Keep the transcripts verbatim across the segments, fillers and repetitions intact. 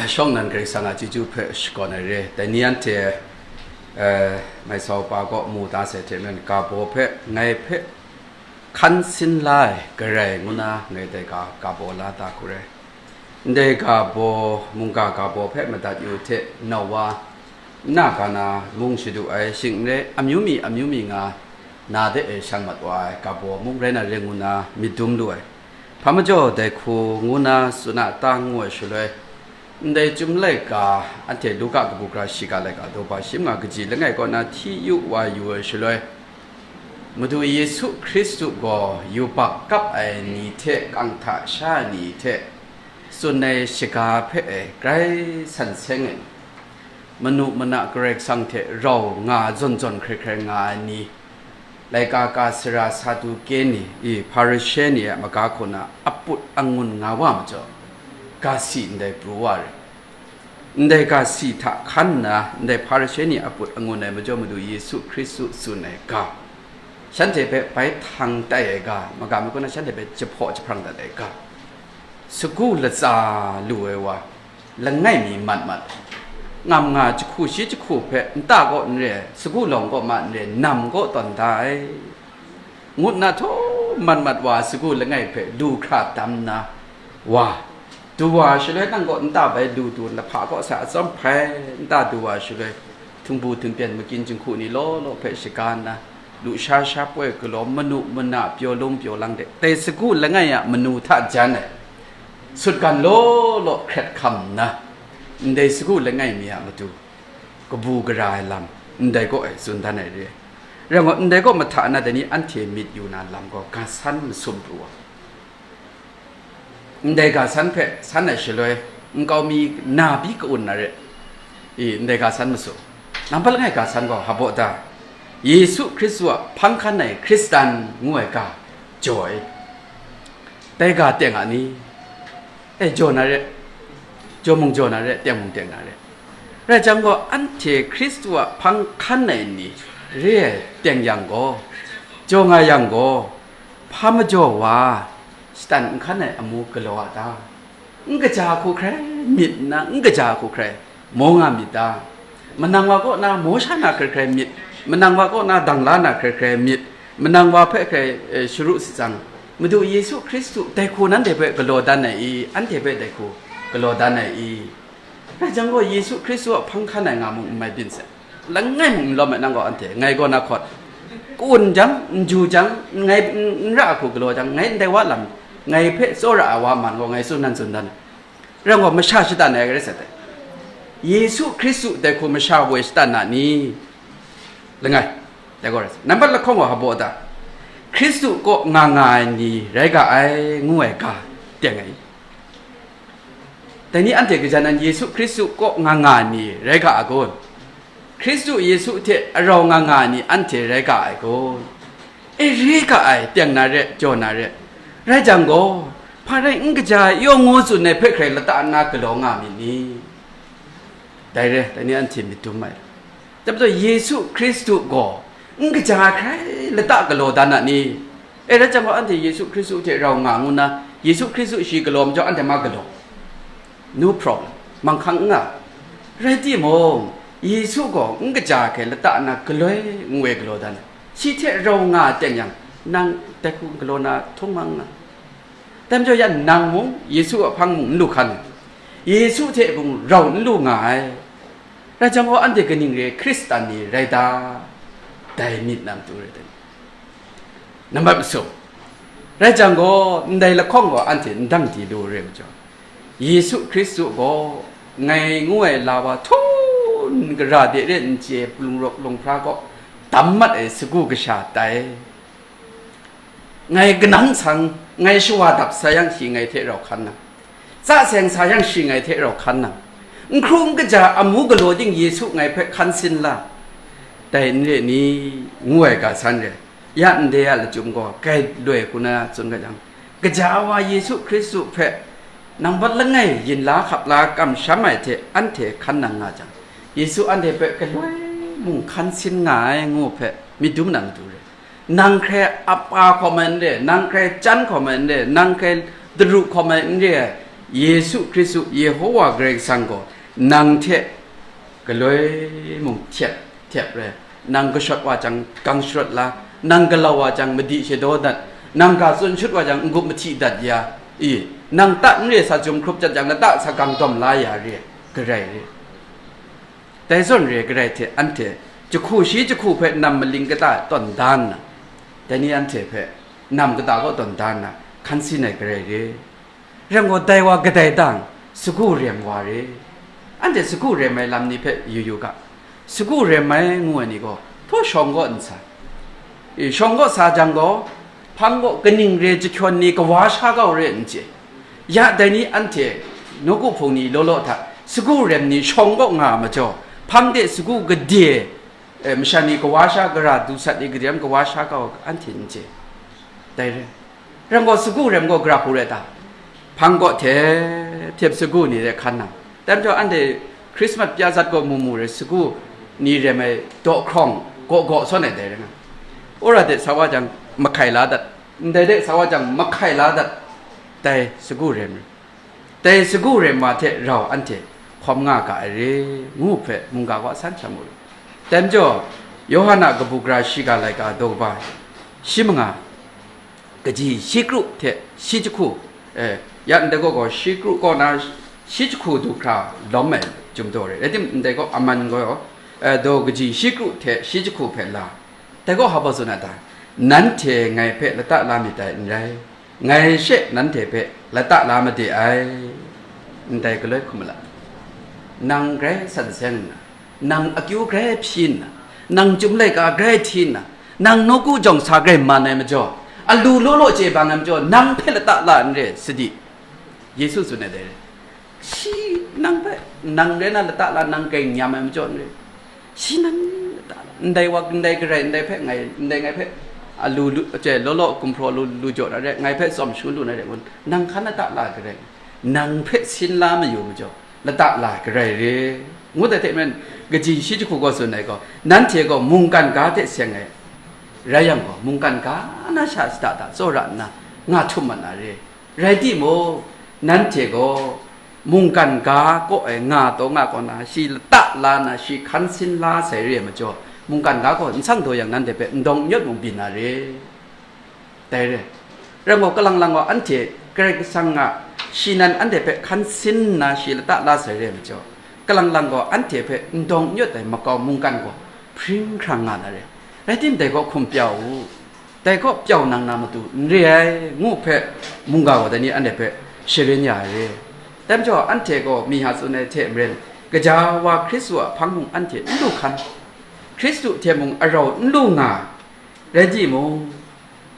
Shawng nnan Karai Kasang a chyeju hpe shakawn ai re. Dai ni anhte, eh, mai sau pa kaw mu da sai hte maren, ga baw hpe, ngai hpe hkan sin la ai Karai ngu na ngai dai ga, ga baw la da hku rai. Ndai ga baw, mungga ga baw hpe madat yu hte, nau wa, nna ga na mung shadu ai shing n rai, amyu mi, amyu mi nga na de e shang mat wa ai ga baw mung rai na ring ngu na myit dum lu ai. Hpa majaw dai hku ngu na tsun a ta ngu ai shaloi, ndai Chyum laika, anhte Luka kabu gara shiga laika daw ba shi manga kaji langai kaw na hti yu wa yu ai shaloi, Madu Yesu Hkristu gaw yubak kap ai ni hte kang hta sha ai ni hte tsun ai shaga hpe e grai san seng ai, manu mana Karai Kasang hte rau nga zawn zawn hkrai hkrai nga ai ni, laika ka sara Saduke ni, i, Hparishe ni a maga hku na aput angun nga wa majaw, ga si ndai pru wa rai. Ndai ga si hta hkan nna, ndai Hparishe ni aput angun ai majaw Madu Yesu Hkristu tsun ai ga, shanhte hpe bai htang tai ai ga, maga mi kaw na shanhte hpe jahpaw jahprang dat ai ga, sagu latsa lu ai wa, langai mi mat mat, ngam nga jahku shi jahku hpe nta kaw n re ai, sagu lawng kaw ma n re ai, nam kaw tawn da ai, ngut na htaw mat mat wa sagu langai hpe lu hkra dam nna, wa, du wa shaloi nang kaw nta bai lu du, lahpa kaw sa atsawm hpai nta du wa shaloi, htingbu htingpyen makyin jinghku ni law law hpe shaga nna, lusha sha poi galaw, manu mana pyaw lung pyaw lang de, dai sagu langai a manu hta jan ai, sutgan law law hkret hkam nna, ndai sagu langai mi a matu kabu gara ai lam, ndai kaw e tsun dan ai re. Rai ngut, ndai kaw mahta na dai ni anhte myit yu na lam gaw ga san masum pru ai. Ndai ga san hpe san ai shaloi, nkau mi na byi ka-un na re. I, ndai ga san masum. Nambat langai ga san gaw hpa baw da? Yesu Hkristu a hpang hkan ai Hkristan ngu ai ga jaw ai. Dai ga teng a ni? E, jaw na re, jaw mung jaw na re, teng mung teng na re. Rai jang gaw, anhte Hkristu a hpang hkan ai ni re ai teng yang gaw, jaw nga yang gaw, hpa majaw wa shatan n hkan ai amu galaw a ta? N kaja hku hkrai myit nna, n kaja hku hkrai maw nga myit ta? Manang wa kaw na maw sha na hkrai hkrai myit, manang wa kaw na dang la na hkrai hkrai myit, manang wa hpe hkrai, eh, sharu shatsang, Madu Yesu Hkristu dai hku nanhte hpe galaw dan ai i? Anhte hpe dai hku galaw dan ai i? Rai jang gaw, Yesu Hkristu a hpang hkan ai nga mung n mai byin sai, langai mung n lawm ai nang gaw, anhte ngai gaw na hkawt, ka-un jang, n ju jang, ngai n, n ra hku galaw jang, ngai ndai wa lam, ngai hpe tsawra ai wa man gaw ngai tsun nan tsun dan ai. Rai gaw, masha shatan ai rai sai dai. Yesu Hkristu dai hku masha woi shatan na ni? Langai, dai gaw rai sai. Nambat lahkawng gaw hpa baw da? Hkristu kaw nga nga ai ni rai ga ai, ngu ai ga teng ai. Dai ni anhte kaja nan Yesu Hkristu kaw nga nga ai ni rai ga a kun? Hkristu Yesu hte arau nga nga ai ni anhte rai ga ai kun? E, rai ga ai, teng na re, jaw na re. Rai jang gaw, hpa rai n kaja ai, yaw ngu tsun ai hpe hkrai lata nna galaw nga myit ni? Dai re, dai ni anhte myit dum ai. Dai majaw, Yesu Hkristu gaw n kaja ai hkrai lata galaw dan a ni? E, rai jang gaw, anhte Yesu Hkristu hte rau nga ngu nna, Yesu Hkristu shi galaw majaw, anhte ma galaw. No problem. Manghkang n nga. Rai timung, Yesu gaw n kaja ai hkrai lata nna galoi n woi galaw dan ai. Shi hte rau nga teng yang, nang dai hku galaw na htung mang nga. Dai majaw, ya nang mung, Yesu a hpang mung n lu hkan ai, Yesu hte mung rau n lu nga ai. Rai jang gaw, anhte kaning re ai Hkristan ni rai ta? Dai myit na matu rai ta ni? Nambat masum. Rai jang gaw, ndai lahkawng gaw anhte n dang di lu re ai majaw, Yesu Hkristu gaw ngai ngu ai la wa htu n gara de re n chye ai lungrawk lunghpra kaw dam mat ai sagu kasha tai. Ngai kanan sang, ngai shawa dap sa yang, shi ngai hte rau hkan nang, tsa seng sa yang, shi ngai hte rau hkan nang, n hkru n kaja amu galaw ting Yesu ngai hpe hkan sin la, dai n re ni? Ngu ai ga san re. Ya ndai a lachyum gaw kai loi hku na tsun ga jang, kaja wa Yesu Hkristu hpe nambat langai yin la hkap la kamsham ai hte anhte hkan nang nga jang, Yesu anhte hpe galoi mung hkan sin nga ai ngu hpe myit dum na matu re. Nang hkrai apa hkawm ai n re, nang hkrai chyan hkawm ai n re, nang hkrai daru hkawm ai n re ai, Yesu Hkristu, Yehowa Karai Kasang gaw nang hte galoi mung htyep htyep rai, nang kashawt wa jang, gang sharawt la, nang galau wa jang, madi shadaw dat, nang ga tsun shut wa jang, n-gup mahti dat ya, i, nang ta n re sa jum hkrup jat jang, lata sa gang dawm la ya re, Karai re. Dai zawn re, Karai hte anhte jahku shi jahku hpe nam maling kata tawn da nna, dai ni anhte hpe nam kata kaw tawn da nna, hkan sin ai Karai re. Rai gaw, dai wa kadai dang, sagu rem wa re. Anhte sagu rem ai lam ni hpe yu yu ga. Sagu rem ai ngu ai ni gaw, hpaw shawng gaw n sa. E, shawng gaw sa jang gaw, hpang gaw kaning re jahkyawn ni kawa sha kau re n chye. Ya dai ni anhte nawku hpung ni law law hta, sagu rem ni shawng gaw nga majaw, hpang de sagu gade, e, masha ni kawa sha, gara du sat ni gade ram kawa sha kau anhte n chye. Dai re. Rai gaw, sagu rem gaw gara hku rai ta? Hpang gaw hte, htep sagu ni de hkan nang. Dai majaw, anhte Christmas pya zat gaw mu mu re, sagu ni rem ai daw hkrawng gaw gaw sawn ai dai rai nga. Wora de sa wa jang, mahkai la dat, ndai de sa wa jang, mahkai la dat, dai sagu rem re. Dai sagu rem wa hte rau anhte hkawm nga ga ai re, ngu hpe mungga gaw a san sha mu re. Dai majaw, Yawhan a kabu gara shiga laika daw kaba shi manga, kaji shi kru hte shi jahku, eh, ya ndai gaw gaw shi kru kaw na shi jahku du hkra lawm ai jum daw re. Rai timung, ndai gaw aman gaw, eh, daw kaji shi kru hte shi jahku hpe la. Dai gaw hpa baw tsun a ta? Nanhte ngai hpe lata la myit dai n rai, ngai she nanhte hpe lata la made ai, ndai galoi hkum ma la. Nang grai san seng nna, nang akyu grai hpyi nna, nang chyum laika grai hti nna, nang nawku jawng sa grai man ai majaw, alu law law chye bang ai majaw, nang hpe lata la n re, sadi. Yesu tsun ai dai, shi nang hpe, nang rai na lata la, nang grai nyam ai majaw n re, shi nang lata la, ndai wa, ndai garai, ndai hpe ngai, ndai ngai hpe alu lu, che, law law gumhpraw lu, lu jaw na re, ngai hpe tsawm shangun lu na re, ngun, nang hkan lata la garai, nang hpe sin la mayu majaw, lata la garai re, ngu dai hte maren, kaji shi jahku gaw tsun ai gaw, nanhte gaw mungkan ga hte seng ai rai yang gaw, mungkan ga na sha shada da tsawra nna nga htum mat na re. Rai timung, nanhte gaw mungkan ga kaw ai nga taw nga kaw na, shi lata la na, shi hkan sin la sai re ai majaw, mungkan ga gaw n sang daw yang, nanhte hpe n dawng n yawt mung byin na re. Dai re. Rai gaw, kalang lang gaw anhte Karai Kasang a shi nan anhte hpe hkan sin nna shi lata la sai re ai majaw, kalang lang gaw anhte hpe n dawng n yawt ai makau mungkan gaw hpring hkrang nga na re. Rai tim, dai gaw hkum pyau u, dai gaw pyau nang na matu n re ai, ngu hpe mungga gaw dai ni anhte hpe sharin ya ai re. Dai majaw, anhte gaw mi ha tsun ai hte maren, gaja wa Hkristu a hpang mung anhte n lu hkan, Hkristu hte mung arau n lu nga, rai timung,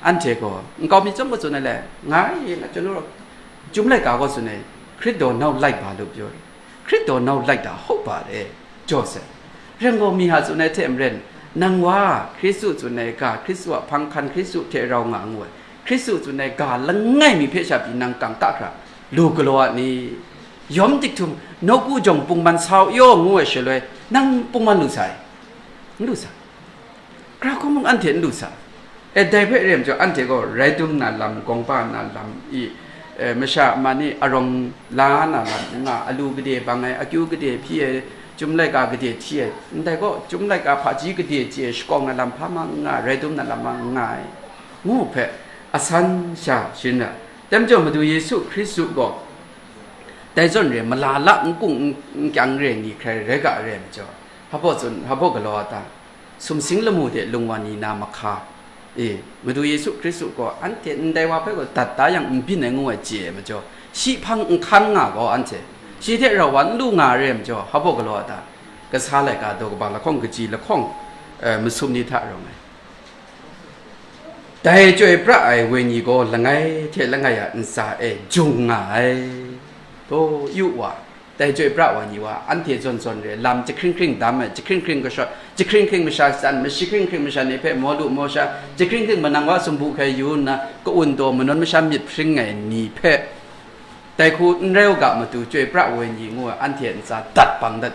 anhte gaw nkau mi chyawm gaw tsun ai le, ngai, nga chyalu, chyum laika gaw tsun ai, Hkrit daw nau lait ba lu pyaw re, Hkrit daw nau lait da hkau ba re, jaw sai. Rai gaw, mi ha tsun ai hte maren, nang wa, Hkristu tsun ai ga, Hkristu a hpang hkan, Hkristu hte rau nga ngu ai, Hkristu tsun ai ga langai mi hpe sha pyi nang kang ta hkra lu galaw a ni? Yawm dik htum, nawku jawng pungman sa u yaw ngu ai shaloi, nang pungman lu sai? N lu sai. Gara hku mung anhte n lu sa. E, dai hpe re ai majaw, anhte gaw rai dum na lam, gawng ba na lam i, e, masha man ni arawng la na lam n nga, alu gade bang ai, akyu gade hpyi ai, chyum laika gade hti ai, ndai gaw chyum laika hpaji gade chye ai shakawng na lam hpa ma n nga, rai dum na lam ma n nga ai, ngu hpe asan sha sharin ra. Dai majaw, Madu Yesu Hkristu gaw dai zawn re, malala n kung n kyang re ni hkrai rai ga ai re ai majaw, hpa baw tsun, hpa baw galaw a ta? Sumsing lamu de lung wa ni na mahka, e, Madu Yesu Hkristu gaw anhte ndai wa hpe gaw dat da yang n byin ai ngu ai chye ai majaw, shi hpang n hkan nga gaw anhte, shi hte rau wa n lu nga ai re ai majaw, hpa baw galaw a ta? Kasa laika daw kaba lahkawng kaji lahkawng, e, masum ni hta rawng ai. Dai chyoi pra ai wenyi gaw langai hte langai a ntsa e jung nga ai. Taw, yu wa, dai chyoi pra wenyi wa, anhte zawn zawn re, lam jahkring hkring dam ai, jahkring hkring kashawt, jahkring hkring masha shan, mashi hkring hkring masha ni hpe maw lu maw sha, jahkring hkring manang wa sumpu hkrai yu nna, ka-un taw manawn masha myit hpring ai ni hpe, dai hku n rai u ga matu, chyoi pra wenyi ngu ai anhte ntsa dat bang dat.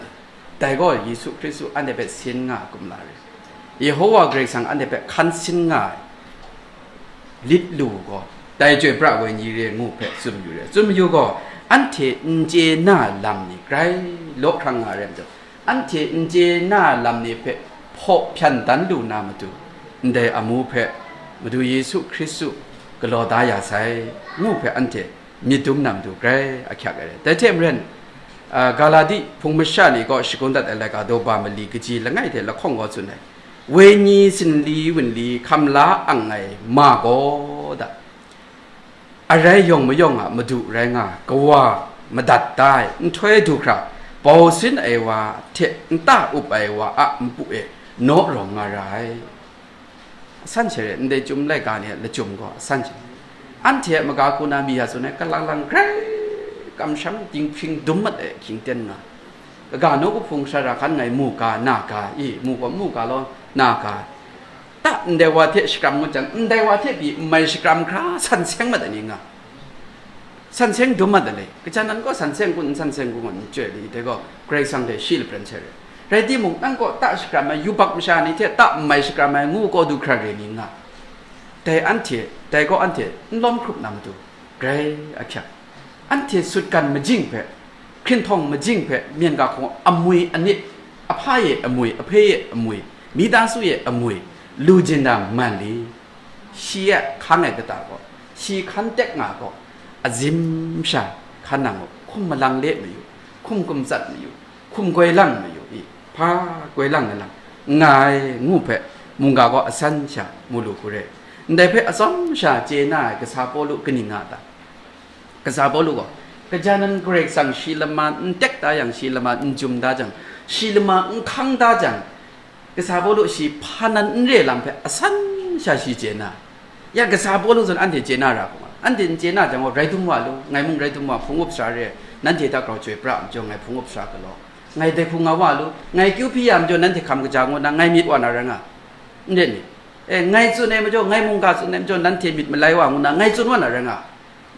Dai gaw Yesu Hkristu anhte hpe sin nga ai kumla re. Yehowa Karai Kasang anhte hpe hkan sin nga ai lit lu gaw, dai chyoi pra wenyi re ngu hpe tsun mayu re. Tsun mayu gaw, anhte n chye na lam ni grai law hkrang nga ai rai majaw, anhte n chye na lam ni hpe hpaw hpyan dan lu na matu, ndai amu hpe Madu Yesu Hkristu galaw da ya sai, ngu hpe anhte myit dum na matu grai ahkyak ai rai. Dai hte maren, a, Galati hpung masha ni kaw shagun dat ai laika daw ba mali kaji langai hte lahkawng gaw tsun ai, wenyi sinli wunli hkam la ang ai ma gaw da, arai yawng mayawng a madu rai nga, kawa madat da ai, nhtoi du hkra bau sin ai wa hte nta up ai wa a npu e naw rawng nga ra ai. Asan sha re, ndai chyum laika ni a lachyum gaw asan sha. Anhte a maga hku na mi ya tsun ai, kalang lang grai kamsham dinghpring dum mat ai hkying ten nga, kaga nawku hpung sara hkan ngai mu ga, na ga, i, mu gaw mu ga law, na ga, ta ndai wa hte shakram ngut jang, ndai wa hte pyi n mai shakram hkra san seng mat ai ni nga. San seng dum mat ai le, kaja nan gaw san seng kun, n san seng kun, n chyoi li, dai gaw Karai Kasang hte shi lapran sai re. Rai timung, nang kaw ta shakram ai, yubak masha ni hte ta n mai shakram ai, ngu kaw du hkra re ni nga. Dai anhte, dai gaw anhte n lawm hkrup na matu, grai ahkyak. Anhte sutgan majing hpe, hkrinhtawng majing hpe, myen ga hkawng amwi anit, ahpa ye amwi, ahpe ye amwi, midasu ye amwi, lu jin na man li? Shi a hkang ai kata gaw, shi hkan tek nga gaw, azim sha hkan nang gaw, hkum malang le mayu, hkum kumtsat mayu, hkum goi lang mayu i, hpa goi lang na lang, nga ai ngu hpe, mungga gaw asan sha mu lu hku re. Ndai hpe atsawm sha chye na ai kasa Pawlu kaning nga ta? Kasa Pawlu gaw, kaja nan Karai Kasang shi lama n tek da yang, shi lama n jum da jang, shi lama n hkang da jang, kasa Pawlu shi hpa nan n re lam hpe asan sha shi chye na. Ya kasa Pawlu zawn anhte chye na ra hkuma, anhte n chye na jang gaw, rai dum wa lu, ngai mung rai dum wa, hpung up sara re, nanhte hta grau chyoi pra majaw, ngai hpung up sara galaw, ngai dai hku nga wa lu, ngai kyu hpyi ya majaw, nanhte hkam kaja ngu na, ngai myit wa na rai nga, n ret ni? E, ngai tsun ai majaw, ngai mungga tsun ai majaw, nanhte myit malai wa ngu na, ngai tsun wa na rai nga.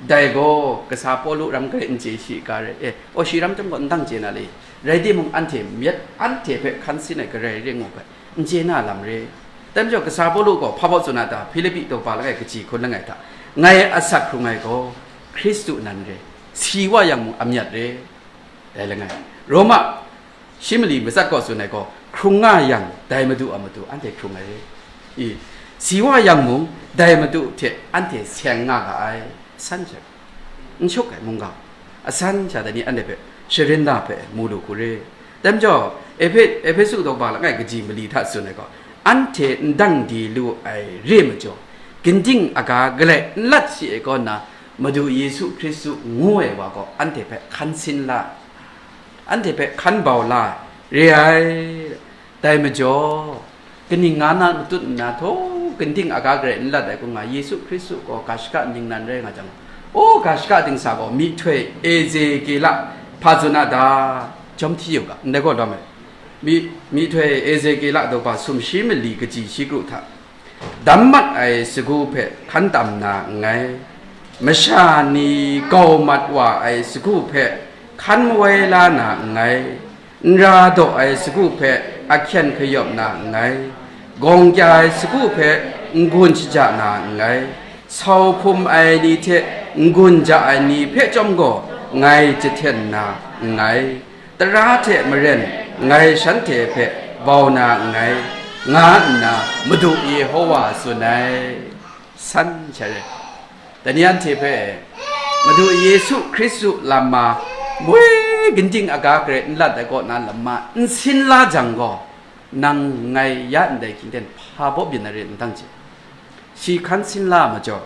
Dai gaw, kasa Pawlu ram garai n chye shi ga rai, e, aw, shi ram chyawm gaw n dang chye na le? Rai timung, anhte myit, anhte hpe hkan sin ai garai re ngu hpe, n chye na lam re. Dai majaw, kasa Pawlu gaw hpa baw tsun a ta? Hpilipi daw ba langai kaji hkun langai hta, ngai asak hkrung ai gaw Hkristu nan re, si wa yang mung amyat re. Dai langai, Roma shi mali matsat gaw tsun ai gaw, hkrung nga yang, dai Madu a matu anhte hkrung ai. I, si wa yang mung, dai Madu hte anhte seng nga ga ai, san sha, n shuk ai mungga, asan sha dai ni anhte hpe sharin da hpe mu lu hku re. Dai majaw, Ehpe-, Ehpesu daw ba langai kaji mali hta tsun ai gaw, anhte n dang di lu ai re majaw, ginding aga galai n lat shi ai kaw na, Madu Yesu Hkristu ngu ai wa gaw anhte hpe hkan sin la, anhte hpe hkan bau la ai, re ai. Dai majaw, kaning nga na matut nna, htaw ginding aga garai n lat ai hkung nga, Yesu Hkristu gaw ga shaka ningnan rai nga jang, o, ga shaka dingsa gaw myihtoi Ezekela hpa tsun a ta? Jawm hti yu ga, ndai gaw lawm ai. Myi-, myihtoi Ezekela daw ba sumshi mali kaji shi kru hta, dam mat ai sagu hpe hkan tam na nngai, masha ni gau mat wa ai sagu hpe hkan mawai la na nngai, n ra daw ai sagu hpe ahkyen kayawp na nngai, gawng kya ai sagu hpe n-gun shaja na nngai, sau hpum ai ni hte n-gun ja ai ni hpe chyawm gaw ngai jahten na nngai, tara hte maren ngai shanhte hpe bau na nngai, nga nna Madu Yehowa tsun ai. San sha re. Dai ni anhte hpe Madu Yesu Hkristu lam ma, moi ginding aga garai n lat ai kaw na lam ma n sin la jang gaw, nang ngai ya ndai hkying ten hpa baw byin na re n dang hte, shi hkan sin la majaw,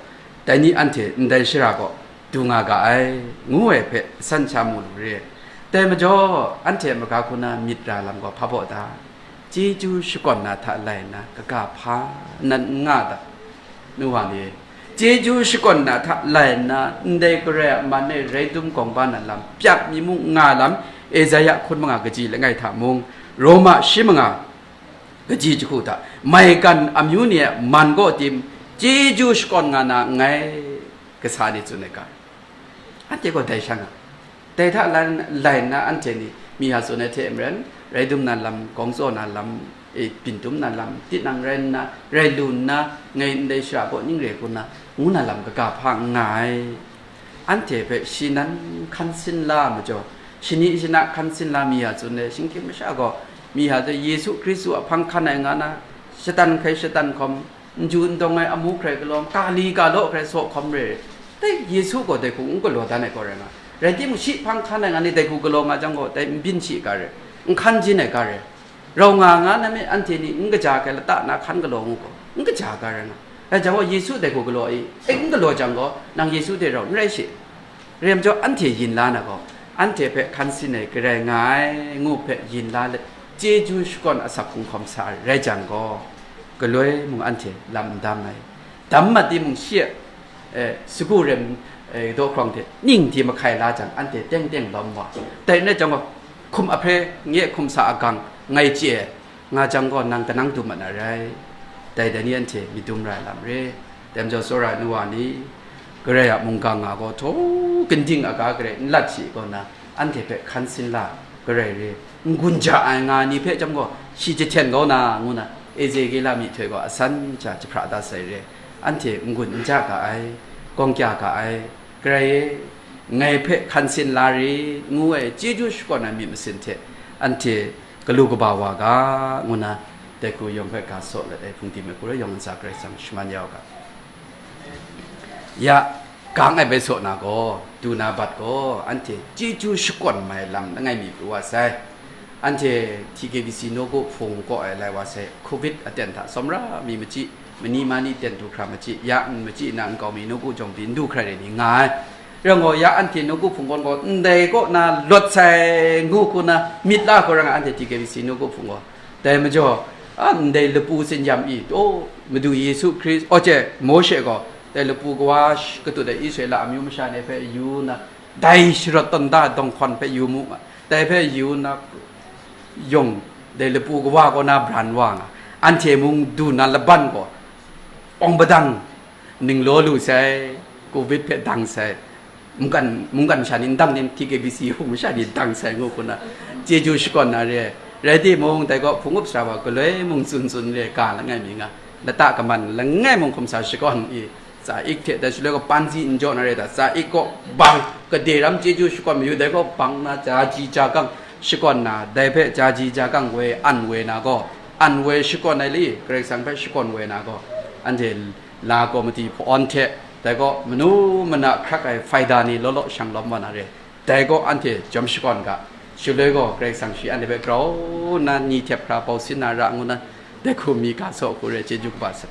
dai ni anhte ndai shara gaw du nga ga ai, ngu ai hpe san sha mu lu re. Dai majaw, anhte a maga hku na myit ra lam gaw hpa baw ta? Chyeju shakawn na hta lai nna, kaga hpa nan n nga ta? Nu wa ni, chyeju shakawn na hta lai nna, ndai Karai a man e rai dum gawng ba na lam, pyak mi mung nga lam, Esaia hkun manga kaji langai hta mung, Roma shi manga kaji jahku hta, maigan amyu ni a man gaw tim, chyeju shakawn nga na nngai, kasa ni tsun ai ga. Anhte gaw dai sha nga, dai hta lan, lai nna anhte ni mi a tsun ai hte maren, rai dum na lam, gawng tsaw na lam, e, byin dum na lam, tinang rai nna, rai lu nna, ngai ndai shara gaw ning re hku nna, ngu na lam kaga hpa n nga ai. Anhte hpe shi nan hkan sin la majaw, shani shana hkan sin la mi a tsun le, shinggyim masha gaw mi a hte Yesu Hkristu a hpang hkan ai nga na, shatan hkai shatan hkawm, n ju n dawng ai amu hkrai galaw, ka li ka law hkrai saw hkawm re. Dai Yesu gaw dai hku n galaw dan ai gaw rai nga, rai timung, shi hpang hkan ai nga ni dai hku galaw nga jang gaw, dai n byin shi ga re, n hkan jin ai ga re. Rau nga nga na me, anhte ni n kaja hkrai lata na hkan galaw ngu gaw, n kaja ga rai nga. Rai jang gaw, Yesu dai hku galaw i, e, n galaw jang gaw, nang Yesu hte rau n rai shi. Rem jaw, anhte yin la na gaw, anhte hpe hkan sin ai Karai nga ai, ngu hpe yin la let, chyeju shakawn asak hkungkawm sa ai rai jang gaw, galoi mung anhte lam n dam ai. Dam mat timung, shi a, e, sagu rem, e, daw hkrawng hte ning di mahkai la jang, anhte teng teng lawm wa. Dai n rai jang gaw, hkum ahpre, nye hkum sa agang, ngai chye ai, nga jang gaw, nang kanang dum mat na rai. Dai dai ni anhte myit dum ra ai lam re. Dai majaw, tsawra ai nu wa ni, Karai a mungga nga gaw, htaw ginding aga garai n lat shi gaw na, anhte hpe hkan sin la, Karai re, n-gun ja ai nga ni hpe chyam gaw, shi jahten kau na, ngu na, Ezekela myihtoi gaw asan sha jahpra da sai re. Anhte n-gun n ja ga ai, gawng kya ga ai, Karai e, ngai hpe hkan sin la rit, ngu ai chyeju shakawn ai myit masin hte, anhte galu kaba wa ga, ngu na, dai hku yawng hpe ga saw let ai hpungdim ai hku rai yawng ntsa Karai Kasang shaman ya u ga. Ya, gang ai bai saw na gaw, du na bat gaw, anhte chyeju shakawn mai lam langai mi pru wa sai. Anhte T K B C Nawku Hpung kaw ai lai wa sai, covid aten hta tsawmra mi machyi, mani mani ten du hkra machyi, ya n machyi na nkau mi nawku jawng pyi n du hkrai re ni nga ai. Rai gaw, ya anhte nawku hpung gawn gaw ndai kaw na lawt sai ngu hku na myit la hkau ra nga, anhte T K B C nawku hpung gaw. Dai majaw, a, ndai lapu tsinyam i, taw, Madu Yesu Hkris-, oce, Mawshe gaw, dai lapu kawa sh-, katut ai Israela amyu masha ni hpe yu na, dai sharawt tawn da ai dawng hkawn hpe yu mu nga, dai hpe yu na, yawng, dai lapu kawa kaw na bran wa nga, anhte mung du na laban gaw, awng padang, ning law lu sai, covid hpe dang sai, mungkan, mungkan masha ni n dang nem, T K B C hpung masha ni dang sai ngu hku na, chyeju shakawn na re ai. Rai timung, dai gaw hpung up sara wa galoi mung tsun tsun re ai ga langai mi nga, lata kaman langai mung hkum sa shakawn i, tsa ik hte, dai shaloi gaw panzi n jaw na re ai ta, tsa ik gaw bang, gade ram chyeju shakawn mayu, dai gaw bang na, ja ji ja gang shakawn na, dai hpe ja ji ja gang woi an woi na gaw, an woi shakawn ai li, Karai Kasang hpe shakawn woi na gaw, anhte la gaw madi hpawn hte, dai gaw manu mana hkrak ai faida ni law law shang lawm wa na re. Dai gaw anhte jawm shakawn ga, shaloi gaw Karai Kasang shi anhte hpe grau nna ni htep hkra bau sin na ra ngu na, dai hku mi ga saw hku re, chyeju kaba sa.